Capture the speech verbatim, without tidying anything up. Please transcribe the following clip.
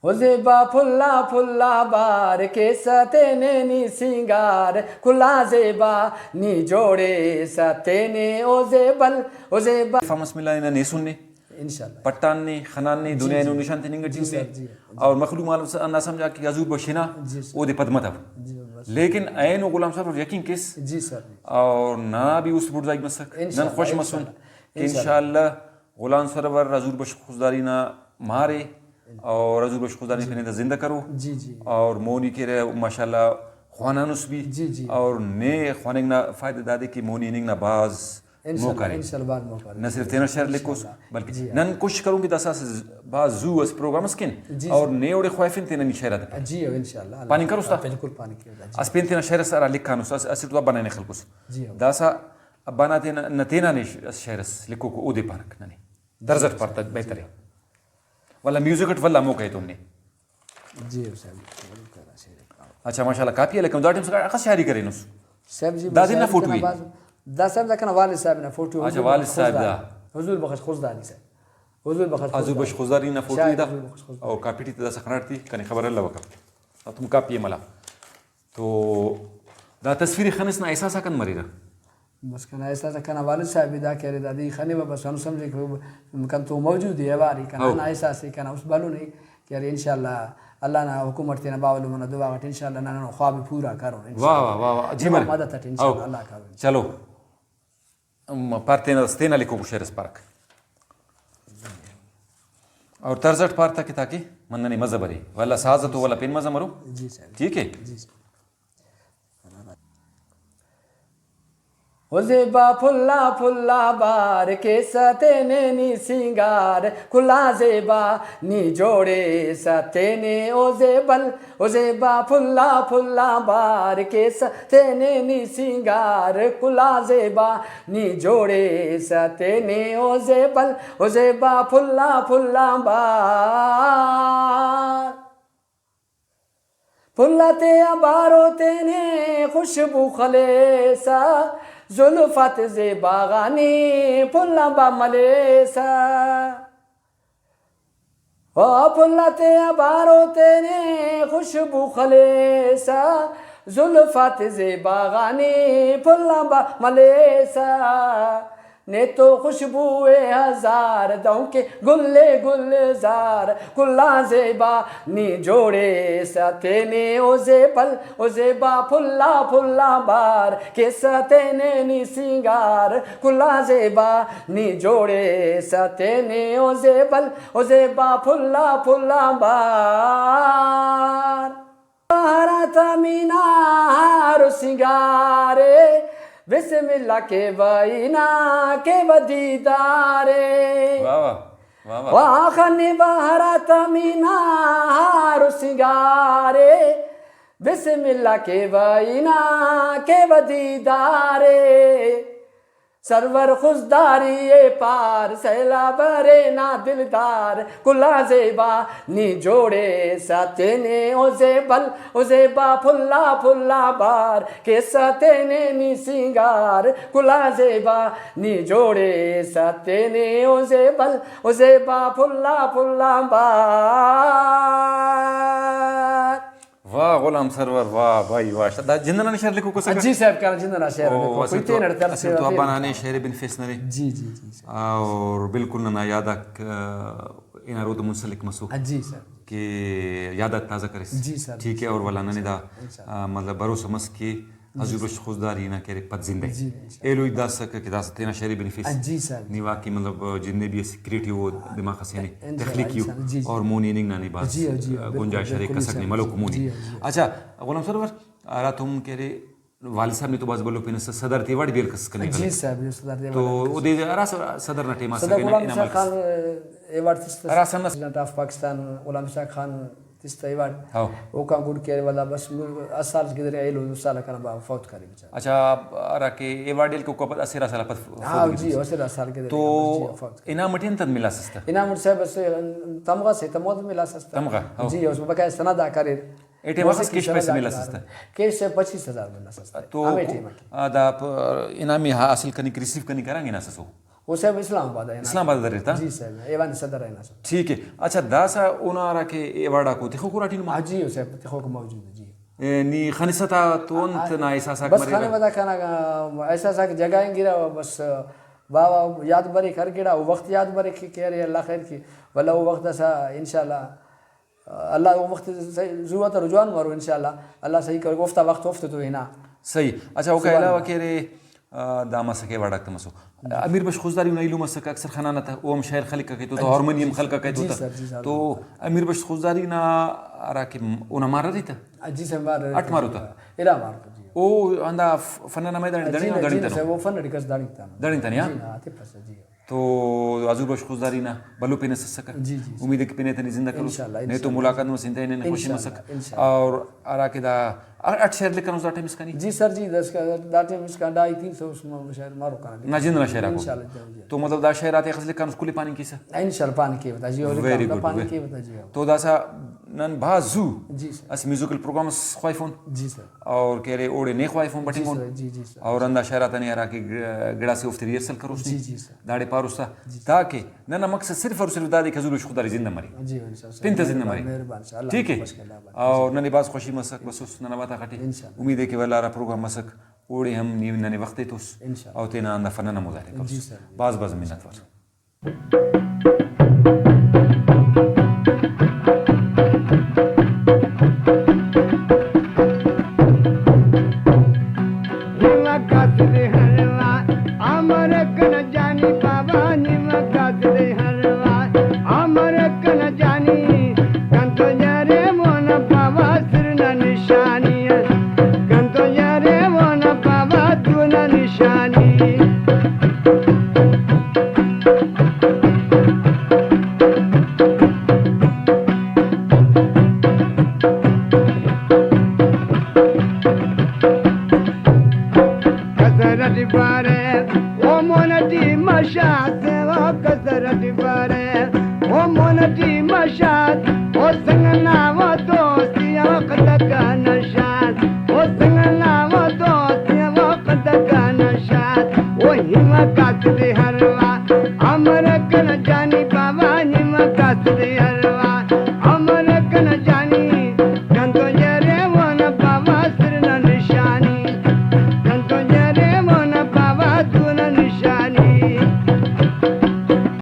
او زیبا پھلا پھلا بار، کیسہ تینے نی سینگار، کل آن زیبا نی جوڑیسہ تینے او زیبل، او زیبا۔ فامس ملا نا نیسن نے، انشاءاللہ۔ پٹان نے، خنان نے، جی، دنیا جی۔ اینو نشان تننگ ٹی جی اُن نے۔ سر، جی، جی۔ اور مخلوق مال نا سمجھا کہ عزور بخش ہنا، جی سر۔ اودے پدمتو۔ جی بس۔ لیکن اینو غلام سرور یقین کیس۔ جی سر۔ اور ننا بھی است بڑزائی مسک، نن انشاءاللہ، خوش مسن انشاءاللہ۔ کہ انشاءاللہ۔ انشاءاللہ غلام سرور عزور بخش خضداری نا مار ءِ اور عزور بخش خضداری نا پن ءِ دا زندہ کرو۔ جی، جی۔ اور مونی کہ ارے ماشاءاللہ خوانانس بھی۔ جی، جی۔ اور نے خواننگ نا فائدہ دادے کہ مونی ہننگ نا بھاز انشاءاللہ، موقع ارے۔ انشاءاللہ بھاز موقع ارے۔ نہ صرف تینا شعر لکھوس، انشاءاللہ۔ بلکہ جی۔ نن کوشش کرون کہ داسہ اسہ بھاز زو اس پروگرام اس کن جی، اور جی۔ نے اوڑے خواہفن تینا نی شعر آتے۔ جی، او انشاءاللہ۔ پاننگ کروس تا؟ بالکل پاننگ کیوہ تا، جی۔ اس پین تینا شعر اس ہرا لکھانس، اس، اسٹ تو ابا ننے خلکوس۔ جی، او۔ داسہ ابا نا تینا، نہ تینا نے ش-، شعر اس لکھوکو اودے پانک ننے۔ طرز اٹ پارت بہتر ءِ۔ ولدا میوزک اٹ ولدا موقع ایتون نے۔ جی او صاحب، ضرور کرا شعر۔ اچھا، ماشاءاللہ، کاپی ءِ لکھنو۔ دا ٹائم اسکا اخس شاعری کرینس؟ صاحب جی، دا دن نا شاعری فوٹو کنا ءِ؟ بھاز، دا صاحب دا کنا والد صاحب نا فوٹو ءِ، اچھا، حضور والد بخش صاحب خضدار۔ دا۔ حضور بخش خضداری صاحب۔ حضور بخش حضور خضداری۔ بخش خضداری نا فوٹو ءِ شاعر دا۔ حضور بخش خضداری۔ او کاپی ٹی تے داسہ خناٹ تے کنے خبر الوکا۔ تم کاپی ءِ ملا۔ تو دا تصویر ءِ خنس نا احساس آ کن مریرہ؟ بس کنا احساس آ کنا والد صاحب ءِ دا کہ ارے دادی خنیوہ، بس ہندن سمجھے کہ کن تو موجود ءِ اوار ءِ، کنا ہو۔ ہندا احساس ءِ، کنا است بھلن ءِ کہ ارے انشاءاللہ اللہ نا حکم اٹ تینا باوہ لمہ نا دعا غٹ انشاءاللہ نن ہنو خواب ءِ پورا کرون انشاءاللہ۔ واہ واہ واہ واہ، جی اوار مرے۔ مدد اٹ انشاءاللہ ہو۔ اللہ کرون۔ چلو۔ م-، پار تینا، تینا لکھوکو شعر اس پارک۔ اور طرز اٹ پار تاکہ، تاکہ من ننے مزہ برے۔ ولدا ساز تو ولدا پین مزہ مرو۔ جی صاحب۔ ٹھیک ہے؟ جی صاحب۔ او زیبا پھلا پھلا بار، کیسہ تینے نی سینگار، کل آن زیبا نی جوڑیسہ تینے او زیبل، او زیبا پھلا پھلا بار، کیسہ تینے نی سینگار، کل آن زیبا نی جوڑیسہ تینے او زیبل، او زیبا پھلا پھلا بار۔ پھل آتیا بارو تینے خوشبو خلیسہ، زلف آتے زیبا غانی پھل آن با ملیسہ۔ او پھل آتیا بارو تینے خوشبو خلیسہ، زلف آتے زیبا غانی پھل آن با ملیسہ۔ نے تو خوشبو ہزار، دہنکہ گل گلزار، کل آن زیبا نی جوڑیسہ تینے او زیبل، او زیبا پھلا پھلا بار، کیسہ تینے نی سینگار، کل آن زیبا نی جوڑیسہ تینے او زیبل، او زیبا پھلا پھلا بار۔ بہر آتا مینا ہار و سنگارے، بسم اللہ کیوہ ای نا کیوہ دیدارے۔ واہ واہ، واہ واہ۔ واہ خنی بہر آتا مینا ہار و سنگارے، بسم اللہ کیوہ ای نا کیوہ دیدارے۔ سرور خضداری ءِ پار، سیلاب ارے نا دلدار، کل آن زیبا نی جوڑیسہ تینے او زیبل، او زیبا پھلا پھلا بار، کیسہ تینے نی سینگار، کل آن زیبا نی جوڑیسہ تینے او زیبل، او زیبا پھلا پھلا بار۔ واہ غلام سرور، واہ بھائی واہ۔ دا جند انا نے شعر لکھوکو اسکہ؟ جی صاحب، کنا جند انا شعر او، لکھوکو۔ اسہ کوئی تو، تینٹ اسہ تو ترسے ابا نا نے شعر بن فیس ننے۔ جی، جی، جی، سر۔ اور بالکل ننا یاد آک، آ، ہنارو تو منسلک مسو۔ جی، سر۔ کہ یاد آک تازہ کریس۔ جی، سر۔ ٹھیک ہے، اور ولدا ننے دا، انشاءاللہ۔ آ، مطلب بھروسہ مس کہ جی، حضور سر۔ بخش خضداری نا کہ ارے پد زندہ ءِ۔ جی، انشاءاللہ۔ ایلو ہچ داسکہ کہ داسہ تینا شعری بنفیس۔ جی سر۔ نی واقعی مطلب جتنے بھی اسہ کریٹیو دماغ اسے نے انشاءاللہ، تخلیقی ءُ انشاءاللہ، جی۔ اور مونی ہننگ نا نے بھاز جی، جی، بالکل، گنجائش ارے، بالکل کسک نے انشاءاللہ، ملوک مونی۔ جی، جی۔ اچھا، غلام سرور، ہراتم کہ ارے والد صاحب نے تو بھاز بھلو پین اس، صدر تے ایوارڈ بھی ہلکس کنے جی خلک۔ صاحب، جی صدر تے تو ایوارڈ ہلکس۔ اودے ہرا س-، صدر نا ٹائم آ اسکہ نا، بھلو انعام ہلکس۔ خان ایوارڈ تس، ہرا سن اس۔ پریزیڈنٹ آف پاکستان غلام اسحاق خان تس تہ ایوارڈ۔ ہاں۔ اوکان گڈ کہ ولدا بس مر-، اسہ سال گدرے ایلو، دو سال کنا با فوت کرے بیچارہ۔ اچھا، ہرا کہ ایوارڈ ہلکوکا پد اسہ ارا سال پد ف-، ہاں، فوت جی، گدرے۔ اسہ ارا سال گدرے تو جی، فوت کرے۔ انعام اٹی انت ملاس اس تہ؟ انعام اٹ صاحب اسہ تمغہ سے تہ مود ملاس اس تہ۔ تمغہ، ہاں۔ جی، اس بقایا سند آک اریر۔ اے ٹائم اسہ کیش پیسہ ملاس اس تہ؟ کیش سے پچیس ہزار ملاس اس تہ۔ تو ہمے ٹائم اٹی۔ آ، دا پ-، انعام حاصل کننگ، ریسیو کننگ ہرانگ ہناس اسو؟ او صاحب اسلام آباد آ ہنا۔ اسلام آباد آ دریر تا؟ جی صاحب، ایوان صدر آ ہنا صاحب۔ ٹھیک ہے۔ اچھا، داسہ اونا ہراکہ ایوارڈ آکو تخوکو ہراٹی نما؟ ہاں جی، او صاحب تخوک موجود ہے جی۔ اے، نی خنسہ تا تو انت آ، نا احساس آک بس مریرہ؟ خنوہ تا کنا احساس آک جگہ انگرہ، بس باوہ یاد بریک ہر گڑا، او وخت یاد بریک کہ، کہ ارے اللہ خیر کے، ولدا او وخت داسہ انشاءاللہ اللہ او وخت صحیح، زو آ تہ رجوع مرو انشاءاللہ، اللہ صحیح کرو، اوفتا وخت اوفتے تو ہنا۔ صحیح۔ اچھا، اوکا سبحان علاوہ اللہ۔ کہ ارے، آ، دا مسکہ ایوارڈ آک تہ مسو۔ امیر بخش خضداری نا ایلم اسکہ، اکثر خنانہ تہ، او ہم شعر خلکہ کہ تو، تو جی، ہارمونیم جی، خلکہ کہ تو جی تہ۔ سر، جی سر۔ تو امیر بخش خضداری نا ہراکہ اونا مار ارے تہ؟ جی سر، مار ارے۔ اٹ مارو تہ؟ ارا مار تہ جی۔ او ہندا ف-، فن نا میدان ٹی جی دڑنگ نا، جی دڑنگ نا تنو؟ سر، او فن ٹی کس دڑنگ تنو۔ دڑنگ تنو یا؟ جی نا، تپسہ جی۔ تو حضور بخش خضداری نا بھلو پن اس اسکہ۔ جی، جی، جی۔ امید ء کہ پن ء تینے زندہ کروس۔ انشاءاللہ، نے تو انشاءاللہ۔ ملاقات مس انتہائی ننے خوشی انشاءاللہ، مسک۔ انشاءاللہ۔ اور ہراکہ دا اٹ شعر لکھنوس دا ٹائم اسکانی؟ جی سر جی، دس کا، دا ٹائم اسکان ڈھائی تین سو اس م-، شعر مارو کنا۔ نا جند نا شعر آکو۔ انشاءاللہ، جی، جی۔ تو مطلب دا شعر آتے اخس لکھنوس کلے پاننگ کیسہ؟ انشاءاللہ پاننگ کیوہ تا جی، اور ویری گڈ، پاننگ ویری۔ کیوہ تا جی۔ تو داسہ نن بھاز زو جی سر۔ اسہ میوزیکل پروگرام اس خواہفون۔ جی سر۔ اور کہ ارے اوڑے نے خواہفون جی بٹنگون۔ سر، جی، جی سر۔ اور ہندا شعر آتا نے ہراکہ گ-، گڑاسے اوفتے ریہرسل کروس نے۔ جی، جی سر۔ داڑے پاروس تا جی سر۔ تاکہ ننا مقصد صرف اور صرف دادے کہ حضور بخش خضداری زندہ مرے۔ جی، انشاءاللہ۔ پن تہ زندہ مرے۔ مہربان، انشاءاللہ۔ ٹھیک ہے؟ خوش خیال آباد۔ اور ننے بھاز خوشی مسک، بسوس ننا باتاک ٹی۔ انشاءاللہ۔ امید ہے کہ ولدا ہرا پروگرام مسک، اوڑے ہم نی ننے وخت ایتوس۔ انشاءاللہ۔ اور تینا ہندا فن نا مظاہرہ کروس۔ جی سر۔ بھاز بھاز منت وار۔ نیم قاصد حلوا، امر کن جانی بابا، نیم قاصد حلوا، امر کن جانی، کن تو یارے مون بابا سر نا نشانی، کن تو یارے مون بابا تو نا نشانی۔ کسر ٹی پارے، او مون ٹی مشات، او کسر ٹی پارے، او مون ٹی مشات۔